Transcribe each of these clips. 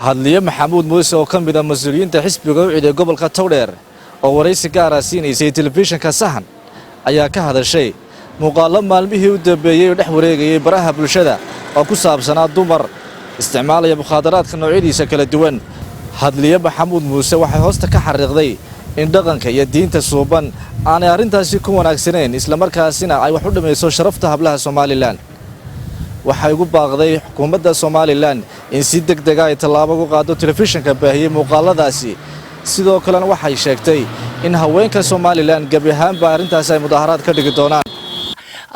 Hadliye Maxamuud Muuse oo ka mid ah mas-uuliyiinta xisbiga UCID ee gobolka Togdheer oo waraysi gaara siinaysay telefishinka Sahan ayaa ka hadashay muuqaallo maalmihii u dambeeyey oo dhex wareegayay baraha bulshada oo ku saabsanaa dumar isticmaalaya mukhaadaraadka noocyadiisa kala duwan. Hadliye Maxamuud Muuse waxay hoosta ka xariiqday in dhaqanka iyo diinta suuban aanay arrintaasi ku wanaagsanayn, islamarkaasina ay wax u dhimayso sharafta hablaha Somaliland. Waxay ugu baaqday xukuumadda Somaliland in si deg dega ay tallaabo ugu qaado telefishinka baahiyey muuqaaladaasi. Sidoo kalena waxay sheegtay in haweenka Somaliland gebi ahaanba arrintaasi ay mudaharaad ka dhigi doonaan.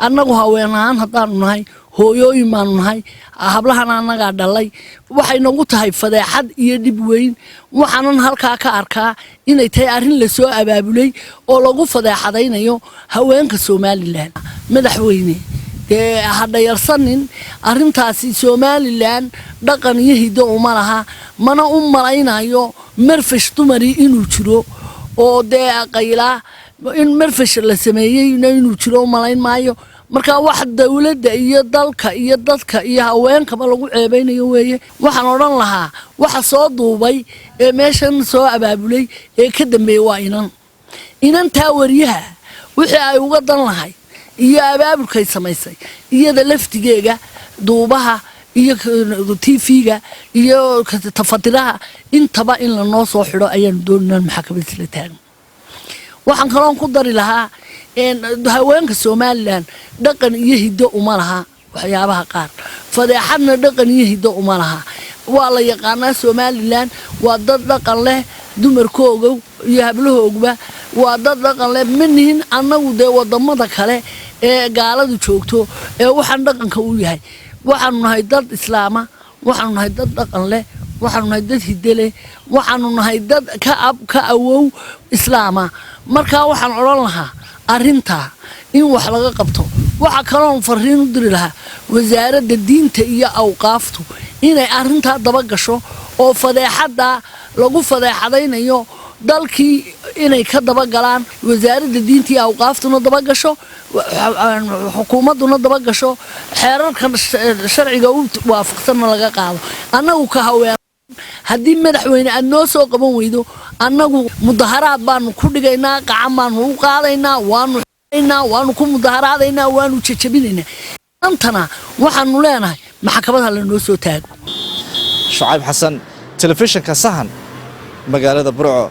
Annagu haween ahaan haddaanu nahay, hooyooyin baanu nahay, hablahan annagaa dhalay. Waxay nagu tahay fadeexad iyo dhib weyn. Waxaanan halkaa ka arkaa inay tahay arrin lasoo abaabulay oo lagu fadeexadaynayo haweenka Somaliland. Madaxweyne, dee ha dhayarsanin arrintaasi. Somaliland dhaqan iyo hiddo uma laha, mana u malaynayo marfash dumari inuu jiro oo dee qaylaa in marfash la sameeyeyna inuu jiro u malayn maayo. Marka wax dowladda iyo dalka iyo dadka iyo haweenkaba lagu ceebeynayo weeye. Waxaan odhan lahaa waxa soo duubay ee meeshan soo abaabulay ee ka dambeeyey waa inan inantaa wariyaha. Wixii ay uga dan lahayd iyo abaabulkay samaysay iyada laftigeega, duubaha iyo TV-ga iyo tafatiraha intaba in lanoo soo xidho ayaanu doonanaan maxkamad isla taagno. Waxaan kaloon ku dari lahaa, haweenka Somaliland dhaqan iyo hiddo uma laha waxyaabaha qaar, fadeexadna dhaqan iyo hiddo uma laha. Waa la yaqaanaa, Somaliland waa dad dhaqan leh, dumarkooga iyo hablahoogba waa dad dhaqan leh. Ma nihin annagu dee wadamada kale ee gaaladu joogto ee waxaan dhaqanka u yahay. Waxaanu nahay dad islaama, waxaanu nahay dad dhaqan leh, waxaanu nahay dad hidde leh, waxaanu nahay dad ka ab ka awow islaama. Markaa waxaan odhan lahaa arrintaa in wax laga qabto. Waxaa kaloon fariin u diri lahaa Wasaaradda Diinta iyo Awqaaftu inay arrintaa daba gasho oo fadeexadda lagu fadeexadaynayo dalkii inay ka dabagalaan. Wasaaradda Diinta iyo Awqaaftuna daba gasho, xukuumadduna daba gasho, xeerarkan sharciga u waafaqsanna laga qaado. Annagu ka haween, haddii madaxweyne aad noo soo qaban weydo, annagu mudaharaad baanu ku dhigaynaa, qacan baanu u qaadaynaa, waanu waanu ku mudaharaadaynaa, waanu jajabinaynaa. Antana waxaanu leenahay maxkamadaha lanoo soo taago. Shucayb Xasan, telefishinka Sahan, magaalada Burco.